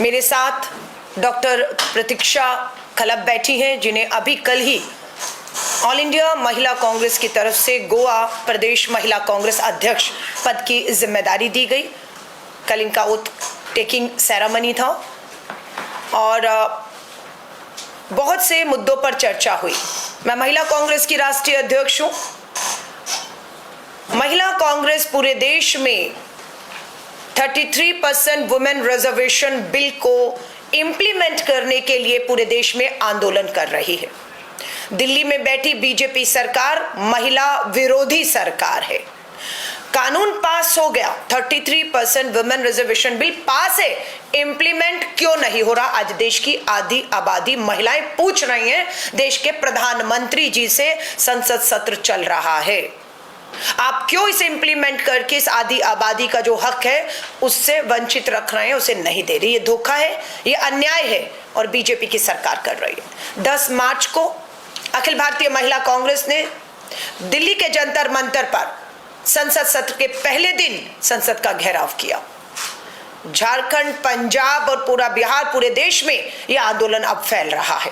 मेरे साथ डॉक्टर प्रतीक्षा खलप बैठी हैं, जिन्हें अभी कल ही ऑल इंडिया महिला कांग्रेस की तरफ से गोवा प्रदेश महिला कांग्रेस अध्यक्ष पद की जिम्मेदारी दी गई। कल इनका ओथ टेकिंग सेरेमनी था और बहुत से मुद्दों पर चर्चा हुई। मैं महिला कांग्रेस की राष्ट्रीय अध्यक्ष हूं। महिला कांग्रेस पूरे देश में 33% वुमेन रिजर्वेशन बिल को इम्प्लीमेंट करने के लिए पूरे देश में आंदोलन कर रही है। दिल्ली में बैठी बीजेपी सरकार महिला विरोधी सरकार है। कानून पास हो गया, 33% वुमेन रिजर्वेशन बिल पास है, इंप्लीमेंट क्यों नहीं हो रहा? आज देश की आधी आबादी महिलाएं पूछ रही हैं देश के प्रधानमंत्री जी से। संसद सत्र चल रहा है, आप क्यों इसे इंप्लीमेंट करके इस आधी आबादी का जो हक है उससे वंचित रख रहे हैं, उसे नहीं दे रही? ये धोखा है, ये अन्याय है और बीजेपी की सरकार कर रही है। 10 मार्च को अखिल भारतीय महिला कांग्रेस ने दिल्ली के जंतर मंतर पर संसद सत्र के पहले दिन संसद का घेराव किया। झारखंड, पंजाब और पूरा बिहार, पूरे देश में यह आंदोलन अब फैल रहा है।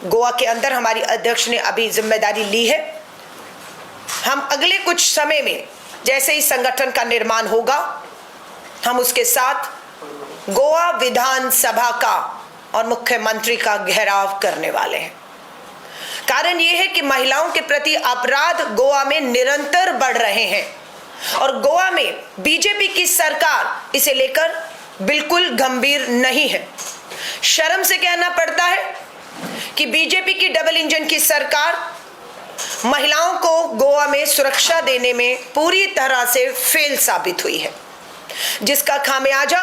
गोवा के अंदर हमारी अध्यक्ष ने अभी जिम्मेदारी ली है। हम अगले कुछ समय में जैसे ही संगठन का निर्माण होगा, हम उसके साथ गोवा विधानसभा का और मुख्यमंत्री का घेराव करने वाले हैं। कारण यह है कि महिलाओं के प्रति अपराध गोवा में निरंतर बढ़ रहे हैं और गोवा में बीजेपी की सरकार इसे लेकर बिल्कुल गंभीर नहीं है। शर्म से कहना पड़ता है कि बीजेपी की डबल इंजन की सरकार महिलाओं को गोवा में सुरक्षा देने में पूरी तरह से फेल साबित हुई है, जिसका खामियाजा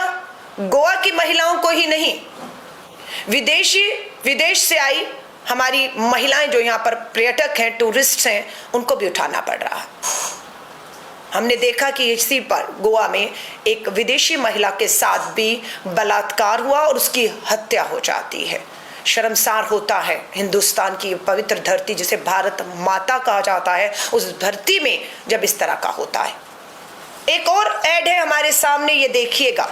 गोवा की महिलाओं को ही नहीं, विदेशी विदेश से आई हमारी महिलाएं जो यहाँ पर पर्यटक हैं, टूरिस्ट हैं, उनको भी उठाना पड़ रहा है। हमने देखा कि इसी पर गोवा में एक विदेशी महिला के साथ भी बलात्कार हुआ और उसकी हत्या हो जाती है। शर्मसार होता है हिंदुस्तान की पवित्र धरती, जिसे भारत माता कहा जाता है, उस धरती में जब इस तरह का होता है। एक और एड है हमारे सामने, ये देखिएगा।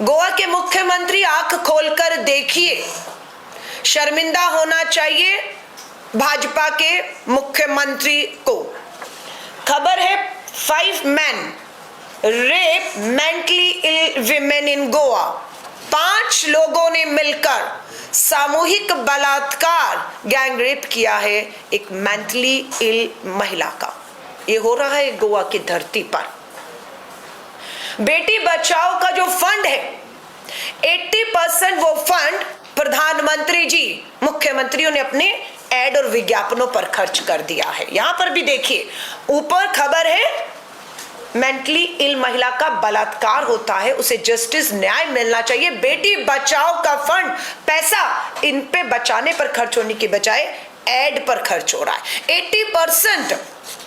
गोवा के मुख्यमंत्री, आंख खोलकर देखिए। शर्मिंदा होना चाहिए भाजपा के मुख्यमंत्री को। खबर है, 5 men rape mentally ill women in Goa। पांच लोगों ने मिलकर सामूहिक बलात्कार, गैंग रेप किया है एक मेंटली इल महिला का। ये हो रहा है गोवा की धरती पर। बेटी बचाओ का जो फंड है, 80% वो फंड प्रधानमंत्री जी, मुख्यमंत्रियों ने अपने एड और विज्ञापनों पर खर्च कर दिया है। यहां पर भी देखिए, ऊपर खबर है, मेंटली इल महिला का बलात्कार होता है, उसे जस्टिस, न्याय मिलना चाहिए। बेटी बचाओ का फंड, पैसा इन पे बचाने पर खर्च होने की बजाय एड पर खर्च हो रहा है। 80%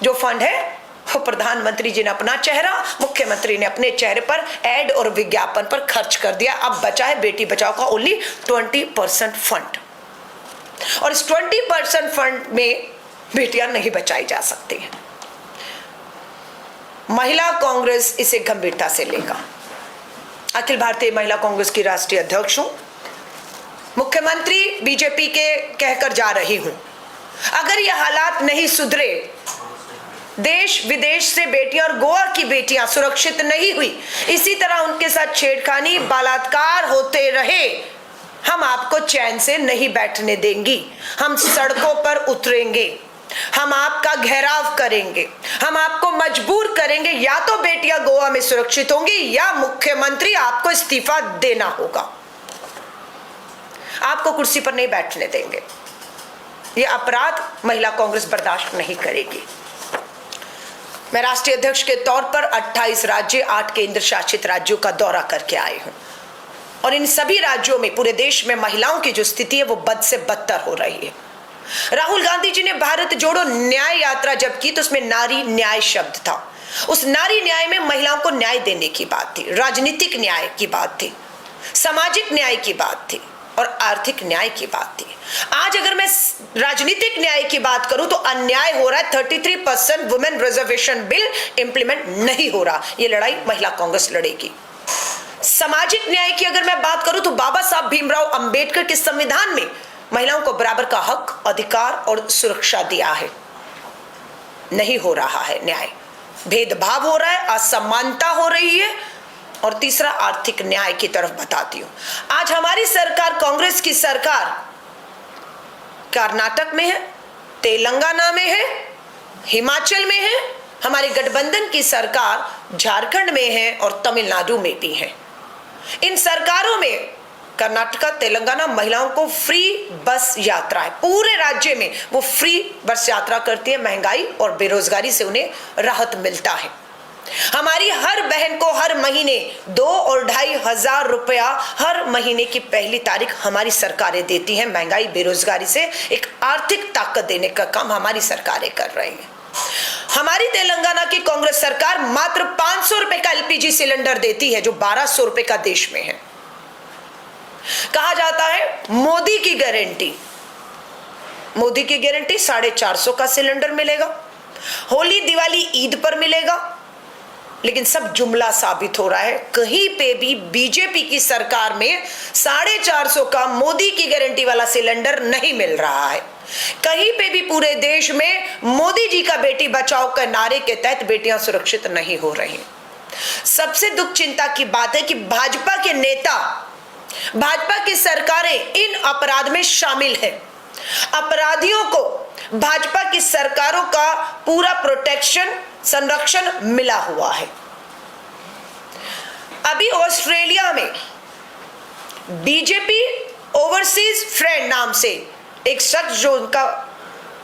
जो फंड है वो प्रधानमंत्री जी ने अपना चेहरा, मुख्यमंत्री ने अपने चेहरे पर एड और विज्ञापन पर खर्च कर दिया। अब बचा है बेटी बचाओ का ओनली 20% फंड और इस 20% फंड में बेटियां नहीं बचाई जा सकती हैं। महिला कांग्रेस इसे गंभीरता से लेगा। अखिल भारतीय महिला कांग्रेस की राष्ट्रीय अध्यक्ष हूं, मुख्यमंत्री बीजेपी के कहकर जा रही हूं, अगर ये हालात नहीं सुधरे, देश विदेश से बेटियां और गोवा की बेटियां सुरक्षित नहीं हुई, इसी तरह उनके साथ छेड़खानी, बलात्कार होते रहे, हम आपको चैन से नहीं बैठने देंगी। हम सड़कों पर उतरेंगे, हम आपका घेराव करेंगे, हम आपको मजबूर करेंगे। या तो बेटियां गोवा में सुरक्षित होंगी या मुख्यमंत्री, आपको इस्तीफा देना होगा। आपको कुर्सी पर नहीं बैठने देंगे। ये अपराध महिला कांग्रेस बर्दाश्त नहीं करेगी। मैं राष्ट्रीय अध्यक्ष के तौर पर 28 राज्य, 8 केंद्र शासित राज्यों का दौरा करके आई हूं और इन सभी राज्यों में, पूरे देश में महिलाओं की जो स्थिति है वो बद से बदतर हो रही है। राहुल गांधी जी ने भारत जोड़ो न्याय यात्रा जब की तो उसमें नारी न्याय शब्द था। उस नारी न्याय में महिलाओं को न्याय देने की बात थी, राजनीतिक न्याय की बात थी, सामाजिक न्याय की बात थी और आर्थिक न्याय की बात थी। आज अगर मैं राजनीतिक न्याय की बात करूं तो अन्याय हो रहा है। 33% women reservation bill implement नहीं हो रहा। ये लड़ाई महिला कांग्रेस लड़ेगी। सामाजिक न्याय की अगर मैं बात करूं तो बाबा साहब भीमराव अंबेडकर के संविधान में महिलाओं को बराबर का हक, अधिकार और सुरक्षा दिया है। नहीं हो रहा है न्याय, भेदभाव हो रहा है, असमानता हो रही है। और तीसरा, आर्थिक न्याय की तरफ बताती हूं। आज हमारी सरकार, कांग्रेस की सरकार, कर्नाटक में है, तेलंगाना में है, हिमाचल में है, हमारी गठबंधन की सरकार झारखंड में है और तमिलनाडु में भी है। इन सरकारों में कर्नाटका, तेलंगाना महिलाओं को फ्री बस यात्रा है, पूरे राज्य में वो फ्री बस यात्रा करती है, महंगाई और बेरोजगारी से उन्हें राहत मिलता है। हमारी हर बहन को हर महीने 2 और 2,500 रुपया हर महीने की पहली तारीख हमारी सरकारें देती हैं। महंगाई बेरोजगारी से एक आर्थिक ताकत देने का काम हमारी सरकारें कर रही हैं। हमारी तेलंगाना की कांग्रेस सरकार मात्र 500 रुपए का एलपीजी सिलेंडर देती है, जो 1200 रुपए का देश में है। कहा जाता है मोदी की गारंटी, मोदी की गारंटी 450 का सिलेंडर मिलेगा, होली दिवाली ईद पर मिलेगा, लेकिन सब जुमला साबित हो रहा है। कहीं पे भी बीजेपी की सरकार में 450 का मोदी की गारंटी वाला सिलेंडर नहीं मिल रहा है। कहीं पे भी पूरे देश में मोदी जी का बेटी बचाओ के नारे के तहत बेटियां सुरक्षित नहीं हो रही। सबसे दुख चिंता की बात है कि भाजपा के नेता, भाजपा की सरकारें इन अपराध में शामिल हैं। अपराधियों को भाजपा की सरकारों का पूरा प्रोटेक्शन, संरक्षण मिला हुआ है। अभी ऑस्ट्रेलिया में बीजेपी ओवरसीज फ्रेंड नाम से एक शख्स जो उनका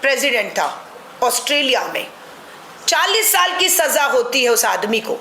प्रेसिडेंट था ऑस्ट्रेलिया में, 40 साल की सजा होती है उस आदमी को।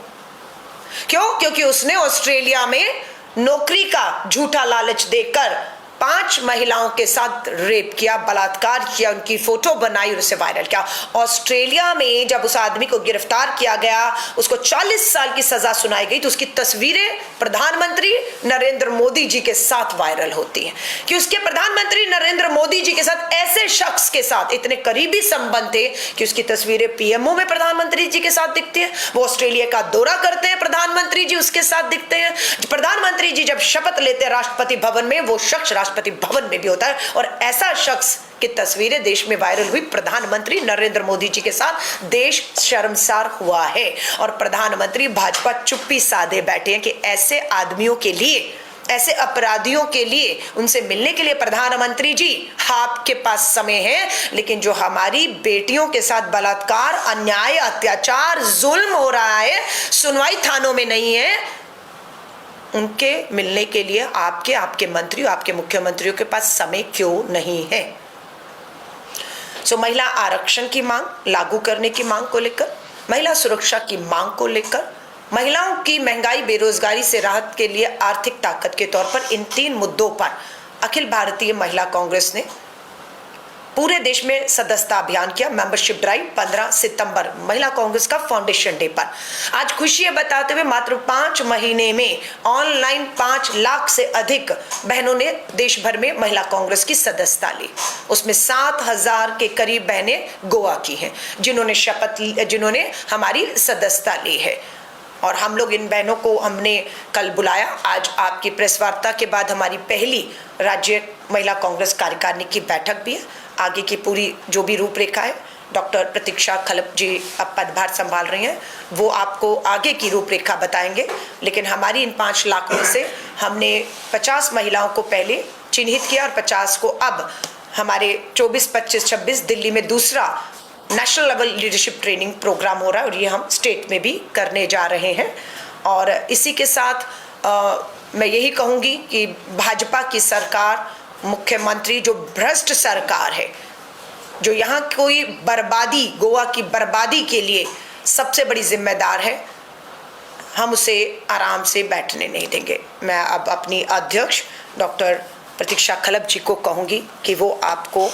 क्यों? क्योंकि उसने ऑस्ट्रेलिया में नौकरी का झूठा लालच देकर 5 महिलाओं के साथ रेप किया, बलात्कार किया, उनकी फोटो बनाई और उसे वायरल किया। ऑस्ट्रेलिया में जब उस आदमी को गिरफ्तार किया गया, उसको 40 साल की सजा सुनाई गई, तो उसकी तस्वीरें प्रधानमंत्री नरेंद्र मोदी जी के साथ वायरल होती हैं कि उसके प्रधानमंत्री नरेंद्र मोदी जी के साथ, ऐसे शख्स के साथ इतने करीबी संबंध थे कि उसकी तस्वीरें पीएमओ में प्रधानमंत्री जी के साथ दिखती हैं। वो ऑस्ट्रेलिया का दौरा करते हैं, प्रधानमंत्री जी उसके साथ दिखते हैं। प्रधानमंत्री जी जब शपथ लेते हैं राष्ट्रपति भवन में, वो शख्स राष्ट्रपति भवन में भी होता है। और ऐसा शख्स की तस्वीरें देश में वायरल हुई प्रधानमंत्री नरेंद्र मोदी जी के साथ। देश शर्मसार हुआ है और प्रधानमंत्री, भाजपा चुप्पी साधे बैठे हैं कि ऐसे आदमियों के लिए, ऐसे अपराधियों के लिए, उनसे मिलने के लिए प्रधानमंत्री जी आपके पास समय है, लेकिन जो हमारी बेटियों के साथ बलात्कार, अन्याय, अत्याचार, जुल्म हो रहा है, सुनवाई थानों में नहीं है, उनके मिलने के लिए आपके आपके मंत्रियों, आपके मुख्यमंत्रियों के पास समय क्यों नहीं है? सो महिला आरक्षण की मांग लागू करने की मांग को लेकर, महिला सुरक्षा की मांग को लेकर, महिलाओं की महंगाई बेरोजगारी से राहत के लिए आर्थिक ताकत के तौर पर, इन 3 मुद्दों पर अखिल भारतीय महिला कांग्रेस ने पूरे देश में सदस्यता अभियान किया, मेंबरशिप ड्राइव 15 सितंबर महिला कांग्रेस का फाउंडेशन डे पर। आज खुशी है बताते हुए मात्र 5 महीने में ऑनलाइन 5 लाख से अधिक बहनों ने देश भर में महिला कांग्रेस की सदस्यता ली। उसमें 7,000 के करीब बहनें गोवा की हैं जिन्होंने शपथ ली, जिन्होंने हमारी सदस्यता ली है। और हम लोग इन बहनों को हमने कल बुलाया। आज आपकी प्रेस वार्ता के बाद हमारी पहली राज्य महिला कांग्रेस कार्यकारिणी की बैठक भी है। आगे की पूरी जो भी रूपरेखा है, डॉक्टर प्रतीक्षा खलप जी अब पदभार संभाल रही हैं, वो आपको आगे की रूपरेखा बताएंगे। लेकिन हमारी इन 5 लाख में से हमने 50 महिलाओं को पहले चिन्हित किया और 50 को अब हमारे 24, 25, 26 दिल्ली में दूसरा national level leadership training programme हो रहा है और ये हम स्टेट में भी करने जा रहे हैं। और इसी के साथ मैं यही कहूँगी कि भाजपा की सरकार, मुख्यमंत्री, जो भ्रष्ट सरकार है, जो यहाँ कोई बर्बादी, गोवा की बर्बादी के लिए सबसे बड़ी जिम्मेदार है, हम उसे आराम से बैठने नहीं देंगे। मैं अब अपनी अध्यक्ष डॉक्टर प्रतीक्षा खलप जी को कहूँगी कि वो आपको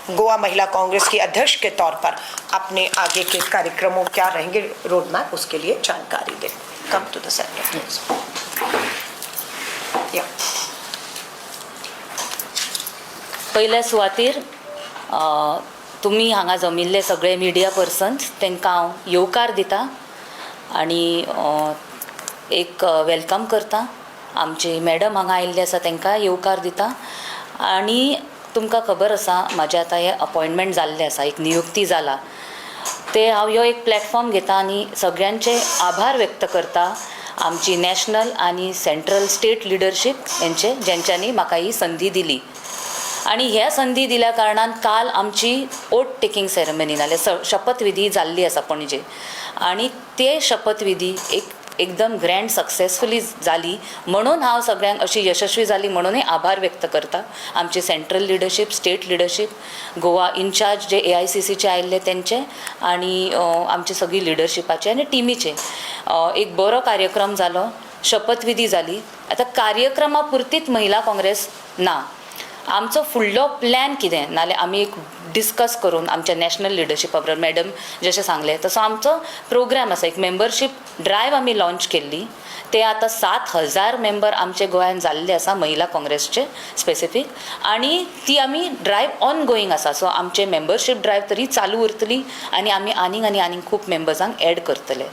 गोवा महिला कांग्रेस की अध्यक्ष के तौर पर अपने आगे के कार्यक्रमों क्या रहेंगे, रोड मैप, उसके लिए जानकारी दें। Come to the center. या। पयल्या सुवातीर तुमी हांगा जमिल्ले सगळे मिडिया पर्सन्स, तांकां हांव येवकार दिता आनी एक welcome करता. आमची मॅडम हांगा आयिल्ली आसा तांकां येवकार दिता. आनी तुमकां खबर आसा म्हाजें आतां हें अपॉयंटमेंट जाल्लें आसा, एक नियुक्ती जाला, ते हांव ह्यो एक प्लॅटफॉर्म घेता आनी सगळ्यांचे आभार व्यक्त करता, आमची नॅशनल आनी सेंट्रल स्टेट लिडरशीप हेंचे, जेंच्यांनी म्हाका ही संदी दिली. आनी ह्या संदी दिल्या कारणान काल आमची ओट टेकींग सेरेमनी नाल्यार शपथविधी जाल्ली आसा पणजे, आनी ते शपथविधी एक एकदम ग्रँड सक्सेसफुली जाली म्हणून हांव सगळ्यांक अशी यशस्वी जाली म्हणूनय आभार व्यक्त करता. आमची central leadership, state leadership, Goa incharge जे AICCचे आयिल्ले तेंचे, आनी आमची सगळी लिडरशिपाचे आनी टिमीचे एक बरो कार्यक्रम जालो, शपथविधी जाली. आतां कार्यक्रमा पुरतीच महिला काँग्रेस ना, आमचो फुडलो प्लॅन कितें नाल्यार आमी एक डिस्कस करून आमच्या नॅशनल लिडरशिपा बरोबर मॅडम जशें सांगलें तसो आमचो प्रोग्राम आसा. एक मेंबरशीप ड्रायव आमी लॉंच केल्ली, ते आतां 7,000 मेंबर आमचे गोंयान जाल्ले आसा महिला काँग्रेसचे स्पेसिफीक, आनी ती आमी ड्रायव ऑन गोईंग आसा. सो आमचे मेंबरशीप ड्रायव तरी चालू उरतली आनी आमी आनीक आनी आनीक खूब मेंबर्सांक एड करतले.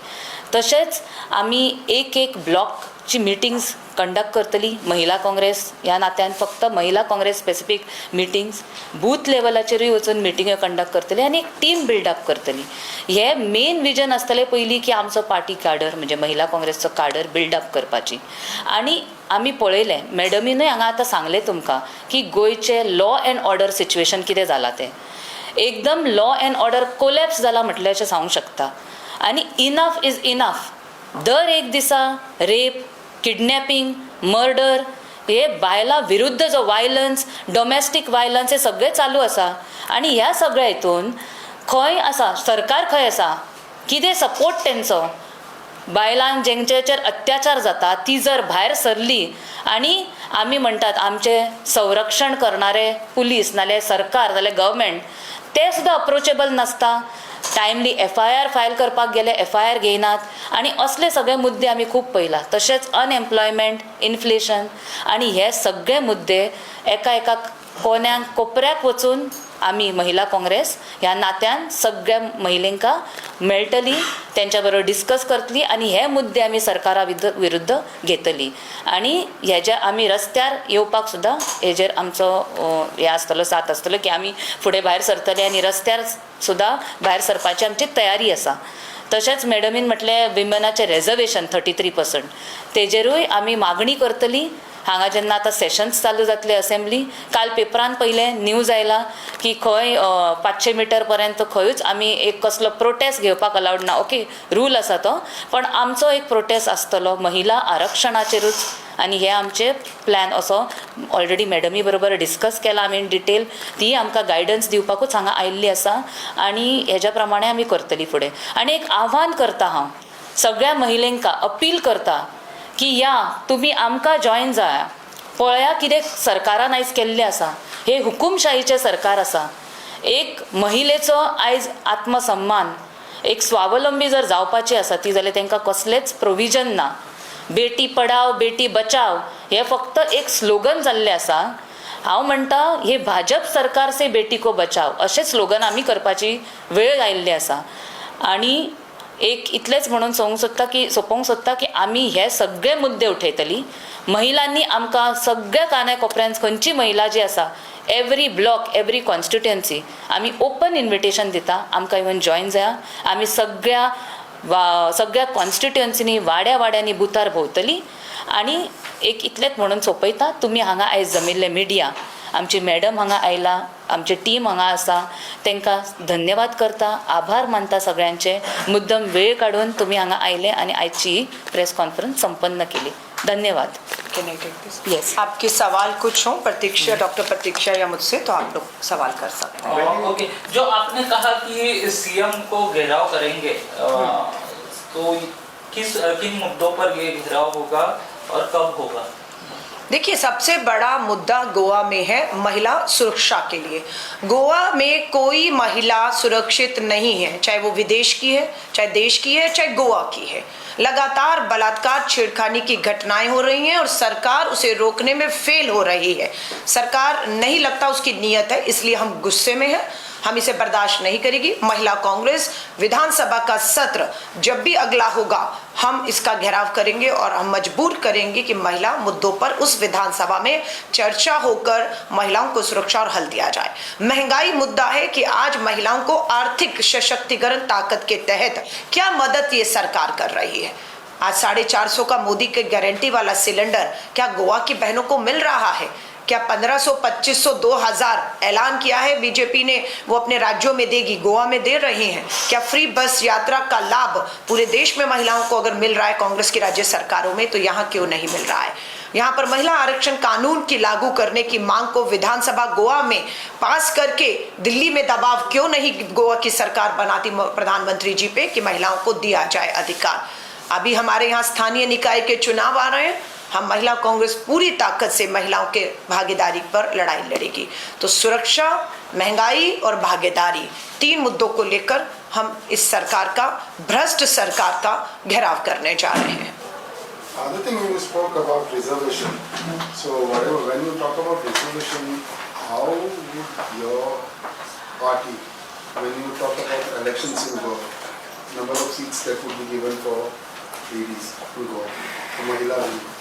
तशेंच आमी एक एक ब्लॉकची मिटिंग्स कंडक्ट करतली महिला काँग्रेस ह्या नात्यान, फक्त महिला काँग्रेस स्पेसिफीक मिटिंग्स, बूथ लेवलाचेरूय वचून मिटिंग्यो कंडक्ट करतली आनी एक टीम बिल्डअप करतली. हे मेन विजन आसतलें पयलीं की आमचो पार्टी काडर म्हणजे महिला काँग्रेसचो काडर बिल्डअप करपाची. आनी आमी पळयलें, मॅडमीनूय हांगा आतां सांगलें तुमकां की गोंयचें लॉ एंड ऑर्डर सिच्युएशन कितें जालां तें, एकदम लॉ एंड ऑर्डर कोलॅप्स जाला म्हटल्यार अशें सांगूंक शकता. आनी इनफ is enough. दर एक दिसा रेप, किडनॅपिंग, मर्डर, हे बायलां विरुद्ध जो वायलन्स, डोमेस्टीक वायलन्स, हे सगळें चालू आसा. आनी ह्या सगळ्या हितून खंय आसा सरकार, खंय आसा, कितें सपोर्ट तेंचो? बायलांक जेंचेचेर अत्याचार जाता ती जर भायर सरली आनी आमी म्हणटात आमचें संरक्षण करणारे पुलीस नाल्यार सरकार नाल्यार गव्हर्मेंट, ते सुद्दां अप्रोचेबल नासता. टायमली FIR file करपाक गेले FIR घेयनात. आनी असले सगळे मुद्दे आमी खूब पळयला. तशेंच अनएम्प्लॉयमेंट, इन्फ्लेशन, आनी हे सगळे मुद्दे एका एका कोन्याक कोपऱ्याक वचून आमी महिला काँग्रेस ह्या नात्यान सगळ्या महिलेंका मेळटली, तेंच्या बरोबर डिस्कस करतली आनी हे मुद्दे आमी सरकारा विरुद्ध घेतली. आनी हेजे आमी रस्त्यार येवपाक सुद्दां हेजेर आमचो हें आसतलो, साथ आसतलो की आमी फुडें भायर सरतले आनी रस्त्यार सुद्दां भायर सरपाची आमची तयारी आसा. तशेंच मॅडमीन म्हटलें विमनाचें रेजर्वेशन 33% तेजेरूय आमी मागणी करतली. हांगा जेन्ना आतां सेशन्स चालू जातले असेंब्ली, काल पेपरान पयलें न्यूज आयला की खंय 500 मिटर पर्यंत खंयूच आमी एक कसलो प्रोटेस्ट घेवपाक अलावड ना. ओके, रूल आसा तो, पण आमचो एक प्रोटेस्ट आसतलो महिला आरक्षणाचेरूच. आनी हे आमचे प्लॅन असो ऑलरेडी मॅडमी बरोबर डिस्कस केला आमी इन डिटेल, ती आमकां गायडन्स दिवपाकूच हांगा आयिल्ली आसा आनी हेज्या प्रमाणे आमी करतली फुडें. आनी एक आव्हान करता हांव सगळ्या महिलेंका, अपील करता की या तुमी आमकां जॉयन जाया, पळया कितें सरकारान आयज केल्लें आसा. हे हुकुमशाहीचें सरकार आसा. एक महिलेचो आयज आत्मसम्मान, एक स्वावलंबी जर जावपाची आसा ती जाल्यार तांकां कसलेंच प्रोविजन ना. बेटी पढाव बेटी बचाव हे फक्त एक स्लोगन जाल्लें आसा. हांव म्हणटा हे भाजप सरकार से बेटी को बचाव अशें स्लोगन आमी करपाची वेळ आयिल्ली आसा. आनी एक इतलेंच म्हणून सोंपूंक सोदता की सोंपोवंक सोदता की आमी हे सगळे मुद्दे उठयतली. महिलांनी आमकां सगळ्या कानाय कोपऱ्यान खंयची महिला जी आसा, एवरी ब्लॉक, एवरी कॉन्स्टिट्युएन्सी आमी ओपन इन्विटेशन दिता, आमकां येवन जॉयन जाया. आमी सगळ्या सगळ्या कॉन्स्टिट्युएन्सीनी वाड्या वाड्यांनी बुथार भोंवतली. आनी एक इतलेंच म्हणून सोंपयता, तुमी हांगा आयज जमिल्ले मिडिया, आमची मॅडम हांगा आयला, आमची टीम हांगा आसा, तांकां धन्यवाद करता, आभार मानता सगळ्यांचे. मुद्दम वेळ काडून तुमी हांगा आयले आनी आयची ही प्रेस कॉन्फरन्स संपन्न केली. धन्यवाद. Can I take this? Yes. आपके सवाल कुछ हो प्रतीक्षा, डॉक्टर प्रतीक्षा या मुझसे, तो आप लोग सवाल कर सकते हैं. ओके, जो आपने कहा कि सीएम को घेराव करेंगे, तो किस किन मुद्दों पर ये घेराव होगा और कब होगा? देखिए, सबसे बड़ा मुद्दा गोवा में है महिला सुरक्षा के लिए. गोवा में कोई महिला सुरक्षित नहीं है, चाहे वो विदेश की है, चाहे देश की है, चाहे गोवा की है. लगातार बलात्कार, छेड़खानी की घटनाएं हो रही हैं और सरकार उसे रोकने में फेल हो रही है. सरकार नहीं लगता उसकी नीयत है, इसलिए हम गुस्से में हैं. हम इसे बर्दाश्त नहीं करेगी। महिला कांग्रेस विधानसभा का सत्र जब भी अगला होगा, हम इसका घेराव करेंगे और हम मजबूर करेंगे कि महिला मुद्दों पर उस विधानसभा में चर्चा होकर महिलाओं को सुरक्षा और हल दिया जाए। महंगाई मुद्दा है कि आज महिलाओं को आर्थिक सशक्तिकरण ताकत के तहत क्या मदद ये सरकार कर रही है। आज 450 का मोदी के गारंटी वाला सिलेंडर क्या गोवा की बहनों को मिल रहा है? क्या 1500, 2500, 2000 ऐलान किया है बीजेपी ने, वो अपने राज्यों में देगी, गोवा में दे रही हैं? क्या फ्री बस यात्रा का लाभ पूरे देश में महिलाओं को अगर मिल रहा है कांग्रेस की राज्य सरकारों में, तो यहाँ क्यों नहीं मिल रहा है? यहाँ पर महिला आरक्षण कानून की लागू करने की मांग को विधानसभा गोवा में पास करके दिल्ली में दबाव क्यों नहीं गोवा की सरकार बनाती प्रधानमंत्री जी पे कि महिलाओं को दिया जाए अधिकार? अभी हमारे यहाँ स्थानीय निकाय के चुनाव आ रहे हैं। हम महिला कांग्रेस पूरी ताकत से महिलाओं के भागीदारी पर लड़ाई लड़ेगी। तो सुरक्षा, महंगाई और भागीदारी, तीन मुद्दों को लेकर हम इस सरकार का, भ्रष्ट सरकार का घेराव करने जा रहे हैं। Other thing, you spoke about reservation. So whatever, when you talk about reservation, how would your party, when you talk about elections in Goa, number of seats that would be given for ladies in Goa, for Mahila wing?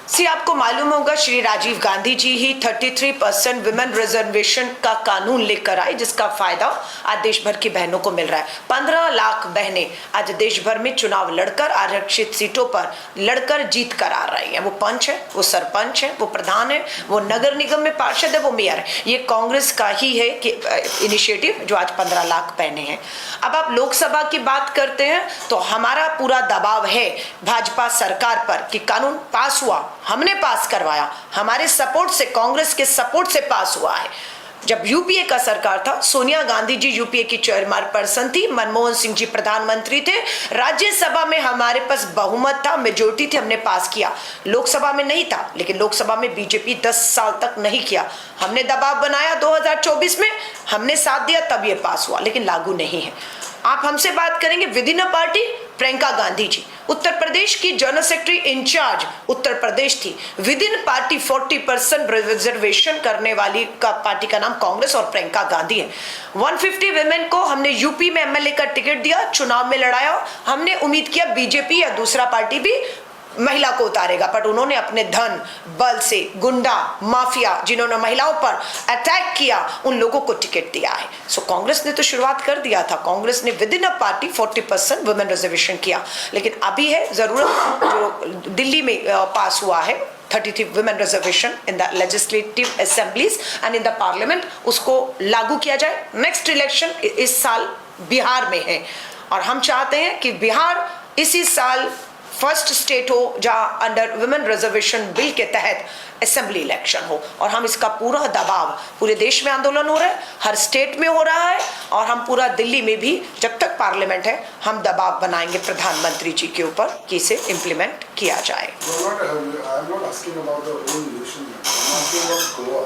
See, आपको मालूम होगा, श्री राजीव गांधी जी ही 33% women reservation का कानून लेकर आए, जिसका फायदा आज देश भर की बहनों को मिल रहा है। 15 लाख बहनें आज देश भर में चुनाव लड़कर, आरक्षित सीटों पर लड़कर जीत कर आ रही हैं। वो पंच है, वो सरपंच है, वो प्रधान है, वो नगर निगम में पार्षद है, वो मेयर है। ये कांग्रेस का ही है कि इनिशिएटिव, जो आज 15 लाख बहनें हैं। अब आप लोकसभा की बात करते हैं, तो हमारा पूरा दबाव है भाजपा सरकार पर कि कानून पास हुआ, हमने पास करवाया, हमारे सपोर्ट से, कांग्रेस के सपोर्ट से पास हुआ है। जब यूपीए का सरकार था, सोनिया गांधी जी यूपीए की चेयरमैन पर्सन थी, मनमोहन सिंह जी प्रधानमंत्री थे, राज्यसभा में हमारे पास बहुमत था, मेजोरिटी थी, हमने पास किया। लोकसभा में नहीं था, लेकिन लोकसभा में बीजेपी 10 साल तक नहीं किया। हमने दबाव बनाया, 2024 में हमने साथ दिया, तब ये पास हुआ, लेकिन लागू नहीं है। आप हमसे बात करेंगे, with in a party, Priyanka Gandhi ji Uttar Pradesh की general secretary in charge Uttar Pradesh Thi. With in party 40% reservation करने वाली का पार्टी का नाम कांग्रेस और प्रियंका गांधी है। 150 विमेन को हमने यूपी में एमएलए का टिकट दिया, चुनाव में लड़ाया। हमने उम्मीद किया बीजेपी या दूसरा पार्टी भी महिला को उतारेगा, बट उन्होंने अपने धन बल से गुंडा माफिया, जिन्होंने महिलाओं पर अटैक किया, उन लोगों को टिकट दिया है। सो कांग्रेस ने तो शुरुआत कर दिया था। कांग्रेस ने with in a party 40% women reservation किया, लेकिन अभी है जरूरत जो दिल्ली में पास हुआ है 33 women reservation in the legislative assemblies and in the parliament, उसको लागू किया जाए। नेक्स्ट इलेक्शन इस साल बिहार में है और हम चाहते हैं कि बिहार इसी साल फर्स्ट स्टेट हो जहां under women reservation bill K तहत असेंबली इलेक्शन हो। और हम इसका पूरा दबाव, पूरे देश में आंदोलन हो रहा है, हर स्टेट में हो रहा है और हम पूरा दिल्ली में भी, जब तक पार्लियामेंट है, हम दबाव बनाएंगे प्रधानमंत्री जी के ऊपर कि इसे इम्प्लीमेंट किया जाए। No, not, I'm not asking about the whole nation. I'm asking about Goa.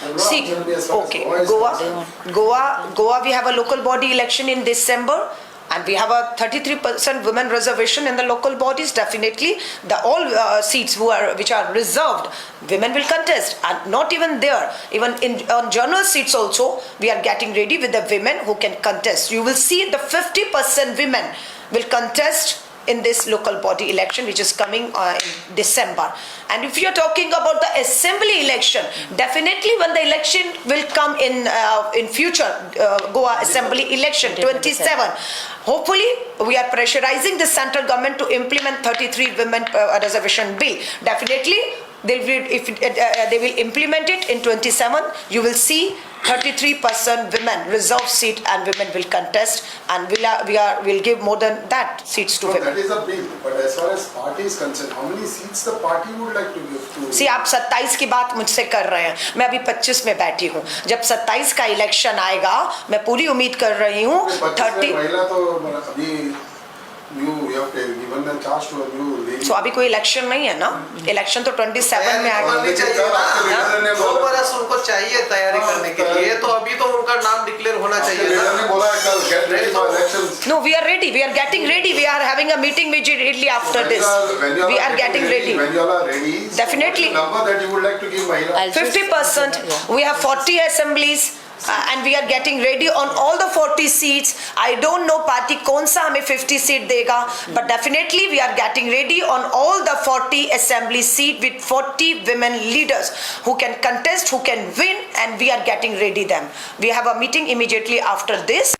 I'm not See, asking as far as okay, Goa is Goa, concerned. Goa, we have a local body election in December. And we have a 33% women reservation in the local bodies. Definitely, the all seats who are which are reserved, women will contest. And not even there, even in on general seats also, we are getting ready with the women who can contest. You will see the 50% women will contest in this local body election, which is coming in December. And if you're talking about the assembly election, definitely when the election will come in future, Goa assembly election 27, hopefully we are pressurizing the central government to implement 33 women reservation bill. Definitely they will, if they will implement it in 27, you will see 33% women reserve seat and women will contest, and we are will give more than that seats to No, women. That is a bill, but as far as party is concerned, how many seats the party would like to give to? See, आप 27 की बात मुझसे कर रहे हैं, मैं अभी 25 में बैठी हूँ। जब 27 का इलेक्शन आएगा, मैं पूरी उम्मीद कर रही हूँ 25 में 30 महिला तो अभी new, you have given the charge to a new lady. So अभी कोई इलेक्शन नहीं है ना, इलेक्शन तो 27 में आएगा। होनी चाहिए आपके ना। लीडर ने दो बोला- बरस उनको चाहिए तैयारी हाँ, करने के तैयारी- लिए, तो अभी तो उनका नाम डिक्लेयर होना आपके चाहिए लीडर ने ना। बोला है कल get ready for elections. No, we are ready. We are getting ready. We are having a meeting immediately after When this. When you all We are getting ready. When you all are ready, so Definitely. what is the number that you would like to give Mahila? I'll just- 50%. Yeah. We have 40 assemblies. And we are getting ready on all the 40 seats. I don't know party कौन सा हमें 50 seat देगा, but definitely we are getting ready on all the 40 assembly seat with 40 women leaders who can contest, who can win, and we are getting ready them. We have a meeting immediately after this.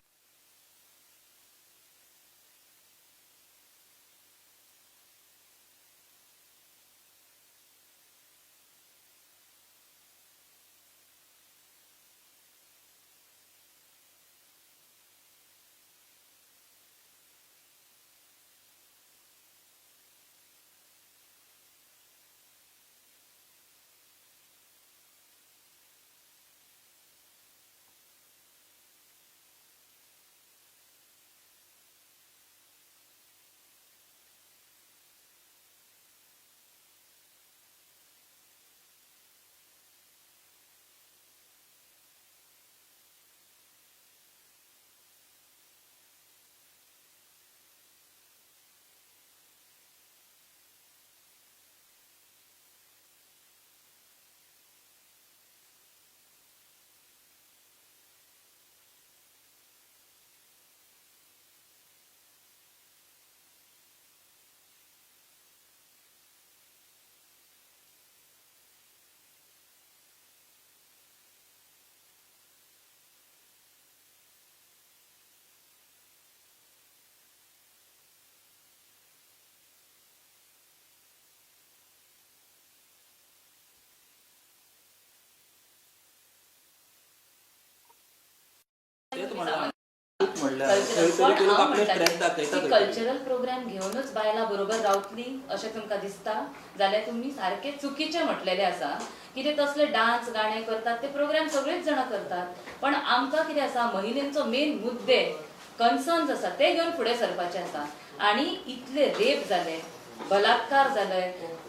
तेच म्हणलां, खूप म्हणल्यार खंय तरी पण ते लोक हांव आपले म्हणटा स्ट्रेंथ दाखयता की खंय तरी. कल्चरल प्रोग्राम घेवनच बायलां बरोबर रावतली अशें तुमकां दिसता जाल्यार तुमी सारकें चुकीचें म्हटलेलें आसा. कितें तसले डान्स गाणे करतात ते प्रोग्राम सगळेच जाणां करतात, पण आमकां कितें आसा, महिलेंचो मेन मुद्दे कन्सर्न्स आसा ते घेवन फुडें सरपाचे आसा. आनी इतले रेप जाले, बलात्कार जाले,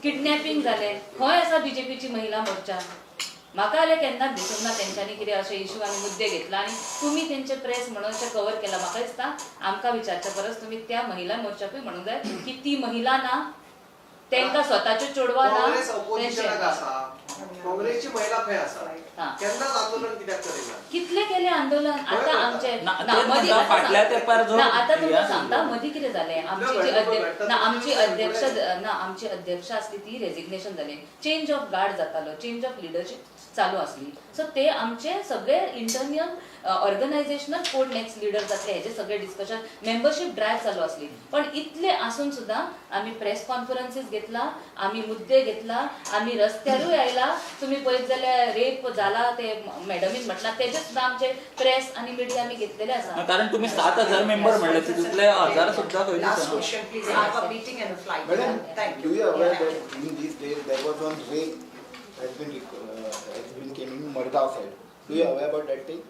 किडनॅपिंग जाले, खंय आसा बीजेपीची महिला मोर्चा? म्हाका जाल्यार केन्नाच दिसूंक ना तेंच्यांनी कितें अशे इशू आनी मुद्दे घेतला आनी तुमी तेंचे प्रेस म्हणून अशें कवर केला. म्हाका दिसता आमकां विचारच्या परस तुमी त्या महिला मोर्चाकूय म्हणूंक जाय की ती महिला ना, तेंकां स्वताच्यो चेडवां ना, काँग्रेस ऑपोजिशनाक तेंचें. आसा, काँग्रेसची महिला खंय आसा? हा. केन्नाच आंदोलन कित्याक करिना? कितले केले आंदोलन आता आमचे ना, ना, तेच मदीं म्हणटा, आतां फाटल्या तेंपार जो ना आता तुमकां हे सांगता आसलो. मदीं कितें जालें, आमची ना, जी घडटा, अध्यक्ष घडटा. ना आमची अध्यक्ष ना आमची अध्यक्ष आसली ती रेजिग्नेशन जालें, चेंज ऑफ गार्ड जातालो, चेंज ऑफ लिडरशीप चालू आसली. सो ते आमचे सगळे इंटरनल ऑर्गनायझेशनल कोण नेक्स्ट लिडर जातले हेजे सगळे डिस्कशन, मेंबरशीप ड्रायव्ह चालू आसली. पण इतले आसून सुद्दां आमी प्रेस कॉन्फरन्सीस घेतला, आमी मुद्दे घेतला, आमी रस्त्यारूय आयला. तुमी पळयत जाल्यार रेप जाला ते मॅडमीन म्हटलां तेजे सुद्दां आमचे प्रेस आनी मिडिया आमी घेतलेले आसा. ना, कारण तुम्ही 7000 मेंबर म्हणले, तितूंतले 1000 सुद्दां खंय Last दिसना. question, please. I have a meeting and a flight. Madam, Thank do you. you aware that in these days there was one rape has been came in Margao side? Do you aware about that thing?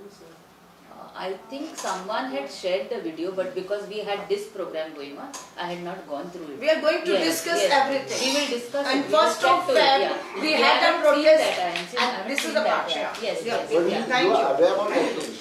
I think someone had shared the video, but because we had this program going on, I had not gone through it. We are going to Yes, discuss yes. everything. We will discuss And it. We will first check of to it, Feb, yeah. we I had a haven't seen protest that. I haven't seen- and I haven't this is seen the that, part, yeah. yeah. Yes, Yeah. yes, But yeah. you Thank are you. aware about that thing?